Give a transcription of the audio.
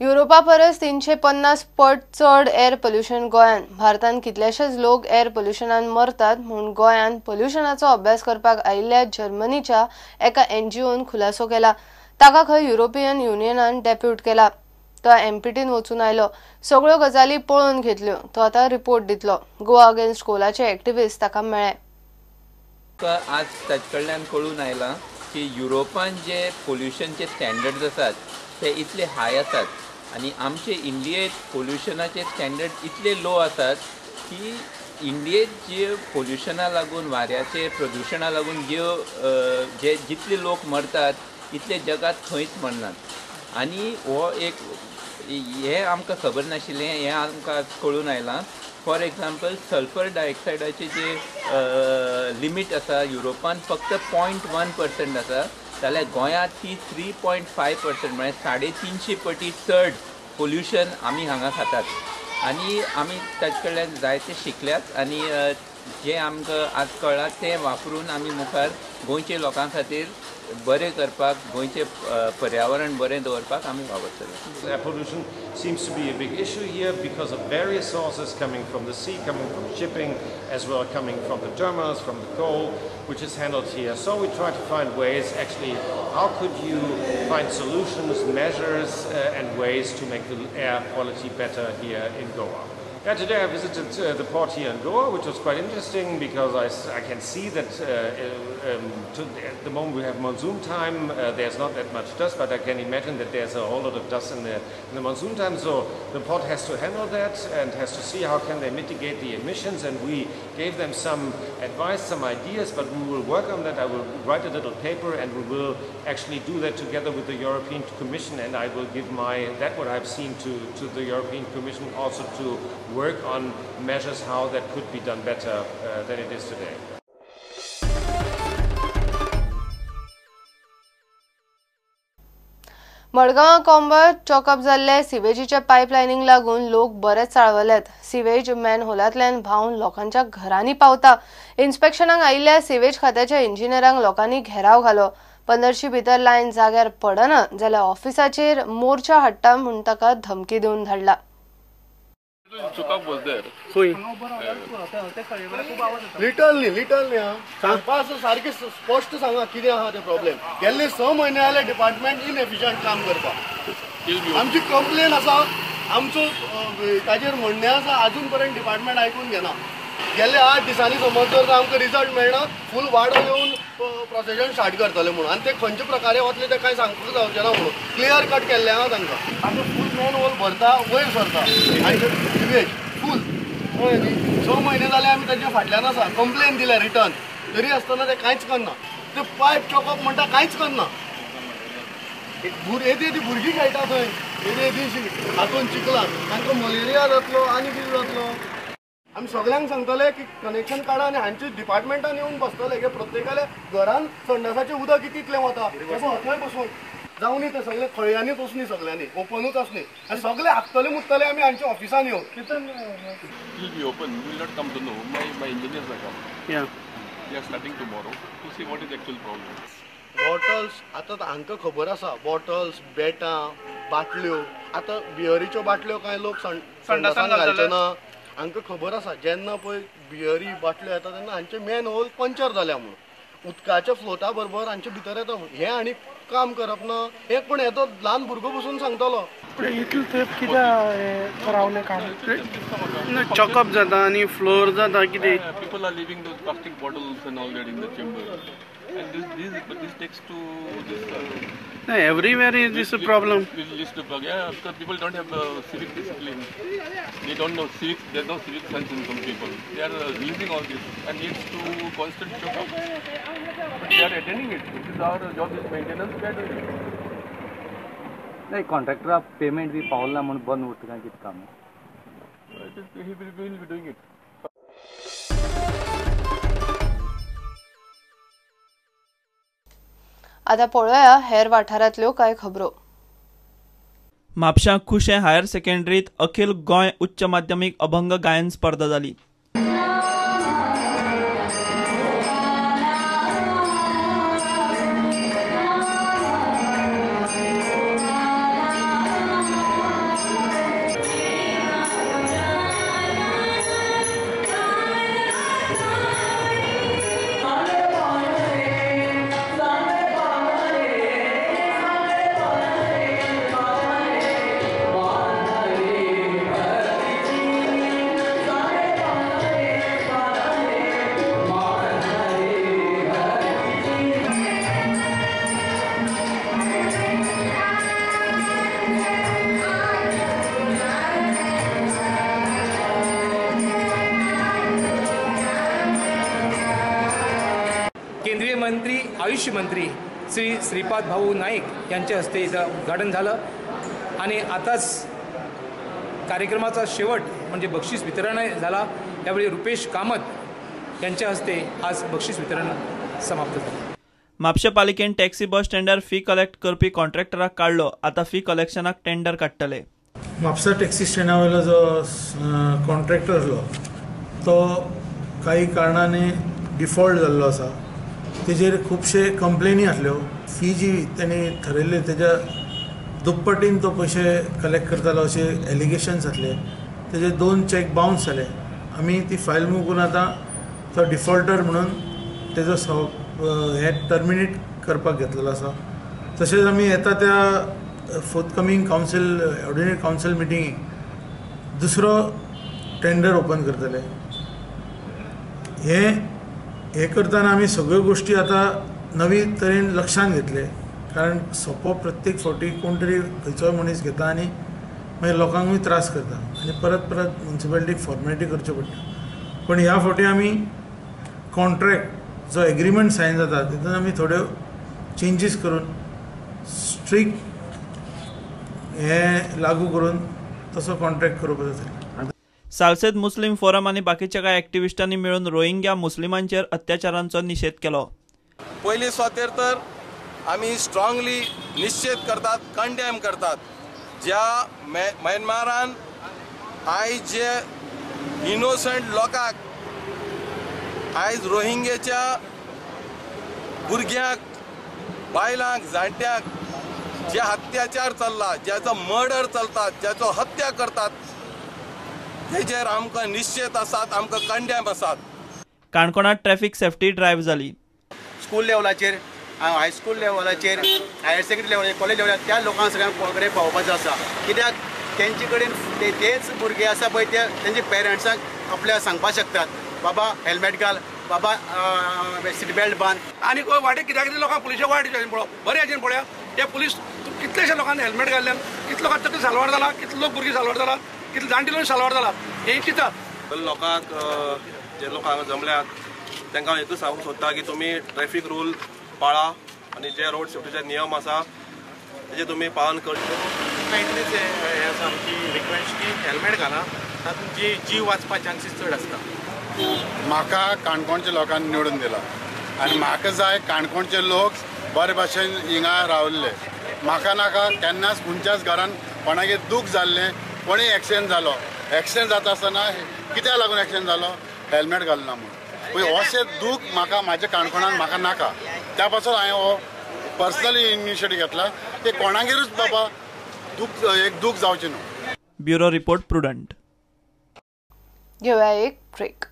Europa परस 350 पट चड एअर पोल्युशन गोंयांत. भारतांत कितलेशेच लोक एअर पोल्युशनान मरतात म्हूण गोंयांत पोल्युशनाचो अभ्यास करपाक आयिल्ल्या जर्मनीच्या एका एनजीओन खुलासो केला. ताका खंय युरोपियन युनियनान डेप्यूट केला. तो एमपीटीन वचून आयलो, सगळ्यो गजाली पळोवन घेतल्यो. तो आतां रिपोर्ट दितलो. गोवा अगेन्स्ट कोलाचे एक्टिविस्ट ताका मेळ्ळे. आज ताचे कडल्यान कळून आयलां की युरोपान जे पोल्युशनचे स्टँडर्ड्स आसात ते इतले हाय आसात आनी आमचे इंडियेत पोल्युशनाचे स्टँडर्ड इतले लो आसात की इंडियेत जे पोल्युशना लागून वाऱ्याचे प्रदुशणा लागून ज्यो जे जितले लोक मरतात इतले जगात खंयच मरनात. आनी हो एक हें आमकां खबर नाशिल्लें, हें आमकां आज कळून आयलां. फॉर एग्जाम्पल सल्फर डायऑक्सायडाचे जे लिमीट आसा युरोपान फक्त 0.1% आसा, जाल्यार गोंयांत ती 3.5% म्हळ्यार 350 पटी चड पोल्युशन आमी हांगा खातात. आनी आमी ताचे कडल्यान जायते शिकल्यात आनी जें आमकां आज कळ्ळां तें वापरून आमी मुखार गोंयचे लोकां खातीर बरें करपाक, गोंयचें पर्यावरण बरें दवरपाक आमी वावरतले. Air pollution seems to be a big issue here because of various sources coming from the sea, coming from shipping, as well coming from the terminals, from the coal, which is handled here. So we try to find ways, actually, how could you find solutions, measures and ways to make the air quality better here in Goa. Yeah, today I visited the port here in Goa, which was quite interesting because I can see that at the moment we have monsoon time, there's not that much dust, but I can imagine that there's a whole lot of dust in the monsoon time. So the port has to handle that and has to see how can they mitigate the emissions, and we gave them some advice, some ideas, but we will work on that. I will write a little paper and we will actually do that together with the European Commission, and I will give what I've seen to the European Commission also to work on measures how that could be done better than it is today. मडगांवां कोंबा choke up जाल्ले सिवेजीच्या पायपलायनींक लागून लोक बरेच चाळवल्यात. Sewage man होलांतल्यान व्हांवन लोकांच्या घरांनी पावता. इन्स्पेक्शनाक आयिल्ल्या सिवेज खात्याच्या इंजिनियरांक लोकांनी घेराव घालो. 15 भितर लायन जाग्यार पडना जाल्यार ऑफिसाचेर मोर्चा हाडटा म्हूण ताका धमकी दिवन धाडला. लिटल न्ही, लिटल न्ही, सांगपा आसा सारकें स्पश्ट सांगा कितें आहा तें प्रॉब्लेम. गेल्ले 6 म्हयने जाले डिपार्टमेंट इनएफिशियंट काम करपाक. आमची कंप्लेन आसा, आमचो ताजेर म्हणणें आसा, आजून पर्यंत डिपार्टमेंट आयकून घेना. गेल्ले 8 दिसांनी समज जर आमकां रिजल्ट मेळना, फूल वाडो येवन प्रोसेशन स्टार्ट करतले म्हणून, आनी ते खंयचे प्रकारे वतले ते कांय सांगपाक जावचें ना म्हणून क्लियर कट केल्लें आहा तांकां. आतां फूल मॅन होल भरता, वयर सरता आनी सिवेज फूल, कळ्ळें न्ही. 6 म्हयने जाले आमी ताच्या फाटल्यान आसा, कंप्लेन दिल्या रिटर्न, तरी आसतना ते कांयच करना. ते पायप चॉकअप म्हणटा कांयच करना. येदी येदी भुरगीं खेळटा थंय, येदी येदीशी हातून चिखलान, तांकां मलेरिया जातलो आनी कितें जातलो. आमी सगळ्यांक सांगतले की कनेक्शन काडा आनी हांचे डिपार्टमेंटान येवन बसतले की प्रत्येकाल्या घरान संडासाचें उदक कितलें वता थंय बसून जावनी, ते सगळे खळयांनीच वचनी, सगळ्यांनी ओपनूच आसनी आनी सगळे हाकतले मुत्तले आमी हांच्या ऑफिसान येवन. It will be open. We will not come to know. My engineers are coming. Yeah. They are starting tomorrow to see what is the actual problem. Bottles आतां हांकां खबर आसा, बॉटल्स, बेटां, बाटल्यो. आतां बियरीच्यो बाटल्यो कांय लोक संडासान घालचे ना. हांकां खबर आसा जेन्ना पळय बियरी बाटल्यो येता तेन्ना हांचे मॅन होल पंचर जाल्या म्हणून, उदकाच्या फ्लोटा बरोबर हांचे भितर येता म्हणून. हें आनी काम करप ना, हें कोण येतो ल्हान भुरगो बसून सांगतलो. इतले तेप कित्याक रावलें काम? चॉकअप जाता आनी फ्लोर जाता कितें. People are leaving those plastic bottles and all that in the chamber. And this takes to this. No, everywhere is this a problem. List of, yeah, because people don't have civic discipline. They don't know civic. There's no civic sense in some people. They are releasing all this and leads to constant choke up. But they are attending it. This is our job, is maintenance. We are doing it. नाही, कॉन्ट्रॅक्टरा payment बी पावला म्हणून बंद उरता काय कितें काम? He will be doing it. आता पळोवया हेर वाठारांतल्यो कांय खबरो. म्हापशां खुशें हायर सेकंडरीत अखिल गोंय उच्च माध्यमीक अभंग गायन स्पर्धा जाली. आयुष्य मंत्री श्री श्रीपाद भाऊ नाईक यांच्या हस्ते इथं उद्घाटन झालं आणि आताच कार्यक्रमाचा शेवट म्हणजे बक्षीस वितरण झाला. त्यावेळी रुपेश कामत यांच्या हस्ते आज बक्षीस वितरण समाप्त झालं. म्हापशें पालिकेन टॅक्सी बस स्टँडार फी कलेक्ट करपी कॉन्ट्रॅक्टराक काडलो. आतां फी कलेक्शनाक टेंडर काडटले. म्हापसा टॅक्सी स्टँडा वयलो जो कॉन्ट्रॅक्टर आसलो तो काही कारणांनी डिफॉल्ट जाल्लो आसा. तेजेर खुबशे कंप्लेनी आसल्यो. फी जी तेणी थरयल्ली तेज्या दुप्पटीन तो पयशे कलेक्ट करतालो अशे एलिगेशन्स आसले. तेजे 2 चॅक बाउन्स जाले. आमी ती फायल मूव करून आतां तो डिफॉल्टर म्हणून तेजो हे टर्मिनेट करपाक घेतलेलो आसा. तशेंच आमी येता त्या फोर्थकमींग कावन्सील ऑर्डिनरी कावन्सील मिटिंगेक दुसरो टेंडर ओपन करतले. हे करतना आमी सगळ्यो गोश्टी आतां नवी तरेन लक्षांत घेतले, कारण सोपो प्रत्येक फावटी कोण तरी खंयचोय मनीस घेता आनी मागीर लोकांकूय त्रास करता आनी परत परत म्युनिसिपालिटीक फॉर्मेलिटी करच्यो पडटा. पण ह्या फावटी आमी कॉन्ट्रॅक्ट जो एग्रीमेंट सायन जाता तितून आमी थोड्यो चेंजीस करून स्ट्रिक्ट हे लागू करून तसो कॉन्ट्रॅक्ट करपाचो जातलो. सालसेद मुस्लीम फोरम आनी बाकीच्या कांय एक्टिविस्टांनी मेळून रोहिंग्या मुस्लिमांचेर अत्याचारांचो निशेध केलो. पयली स्वातेर तर आमी स्ट्रांगली निशेध करतात, कंडेम करतात ज्या म्यानमारान आयज जे इनोसंट लोकांक, आयज रोहिंग्याच्या भुरग्यांक, बायलांक, जाणट्यांक जे अत्याचार चल्ला, ज्याचो मर्डर चलतात, ज्याचो हत्या करतात, तेजेर आमकां निश्चेत आसात, आमकां कंडेम आसात. काणकोणांत ट्रॅफिक सेफ्टी ड्रायव्ह जाली. स्कूल लेवलाचेर, हायस्कूल लेवलाचेर, हायर सेकंडरी लेवलाचेर, कॉलेज लेवलाचेर त्या लोकांक सगळ्यांक कडेन पावोवपाचो आसा. कित्याक तेंचे कडेन तेच भुरगे आसा पळय ते तेंचे पेरंट्सांक आपल्या सांगपाक शकतात, बाबा हेल्मेट घाल, बाबा सीट बेल्ट बांद. आनी वाटेक कित्याक कितें लोकांक पुलिशे वायट पळोवप बरें हाजेन पळया, ते पुलीस कितलेशे लोकांनी हेल्मेट घाल्ल्यान कितले लोकांक तकली साल्वार जाला, कितले लोक भुरगीं साल्वार जाला, कितले जाणटे लोक साल्वार जाला, हें चिंतात. लोकांक जे लोक हांगा जमल्यात तांकां हांव एकूच सांगूंक सोदता की तुमी ट्रॅफीक रूल पाळा आनी जे रोड सेफ्टीचे नियम आसा तेजें तुमी पालन करचें. इतलेंच हें आसा आमची रिक्वेस्ट की हेल्मेट घाला, तातूंत जीव वाचपा चान्सीस चड आसता. म्हाका काणकोणच्या लोकांनी निवडून दिला आनी म्हाका जाय काणकोणचे लोक बरे भाशेन हिंगा रावल्ले. म्हाका नाका केन्नाच खंयच्याच घरान कोणागेर दूख जाल्लें, कोणीय एक्सिडेंट जालो, एक्सिडेंट जाता आसतना कित्याक लागून एक्सिडेंट जालो, हेल्मेट घालना म्हूण. अशें दूख म्हाका म्हाज्या काणकोणान म्हाका नाका. त्या पासून हांवें हो पर्सनली इनिशिएटीव घेतला की कोणागेरूच बाबा दूख एक दूख जावचें न्हू. Bureau report, Prudent. घेवया एक ब्रेक.